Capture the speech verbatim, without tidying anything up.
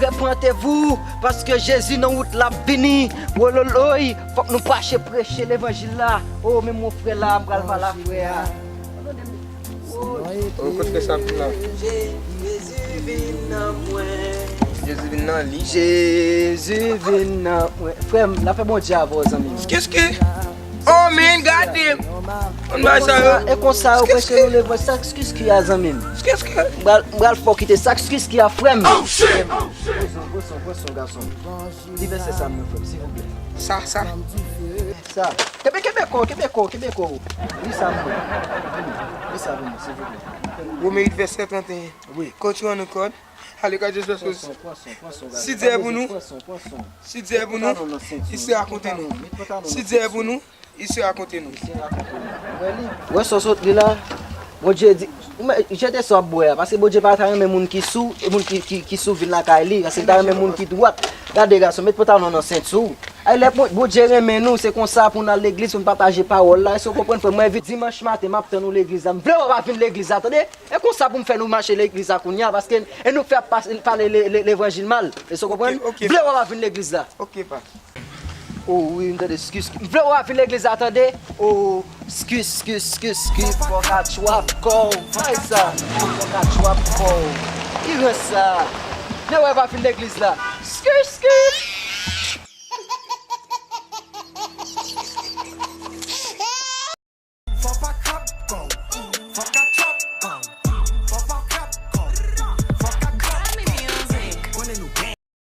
Repantez-vous, paske Jezi nan wout l ap vini. Wololoy, fòk nou pache preche levanjil la. O, men mon frè la, m pral pale a frè a. O, kot frè sa vin la? Jezi vin nan mwen. Jezi vin nan li. Jezi vin nan mwen. Frè m, lapè Bondye avè w, zanmi m. Kèske? Oh, men, gade. Konn bagay sa yo. E konsa yo preche nou levanjil. Sa eskiz ki a, zanmi m. Kèske? M pral, m pral fè w kite sa eskiz ki a, frè m. Oh, shit! Pran son, pran son, pran son, gason. Li vèsè sa mwen, frè m, silvouplè. Sa, sa. Sa. Kenbe, kenbe kò, kenbe kò, kenbe kò. Li sa mwen. Vini, li sa vini, silvouplè. Ou merit vèsè trannteyen. Wi. Quand tu en accord, allez, quand je suis... Pran son, pran son, pran son, gason. Si Dieu est pour nous, pran son, pran son. Si Dieu est pour nous, il sera contre nous. Si Dieu est pour nous, il sera contre nous. Wè sa w sot li la. Bondye di, men, jete sa w ap bwè a, paske Bondye pa ta renmen moun ki sou, e moun ki, ki, ki sou vin lakay li, paske li ta renmen moun ki dwat. Gade gason, met pantalon nan senti w. Ay, lè Bon-, Bondye renmen nou, se konsa pou n al legliz, pou n pataje pawòl la. Èske w konprann, frè m? Mwen, envite dimanch maten, m ap tann ou legliz la. M vle w pa vin legliz la, tande? E konsa pou m fè nou mache legliz la kounye a, paske e nou fè ap pase, pale le, le, levanjil mal. Èske w konprann? Ok, ok. M vle w pa vin legliz la. Ok, pa. O wi, m tande, eskiz. M vle w pa vin legliz la, tande? O, eskiz, eskiz, eskiz, eskiz, fòk a tchwap kò w. Bay sa. Fòk a tchwap kò w. Ki rans sa? M vle w pa vin legliz la. Eskiz, eskiz.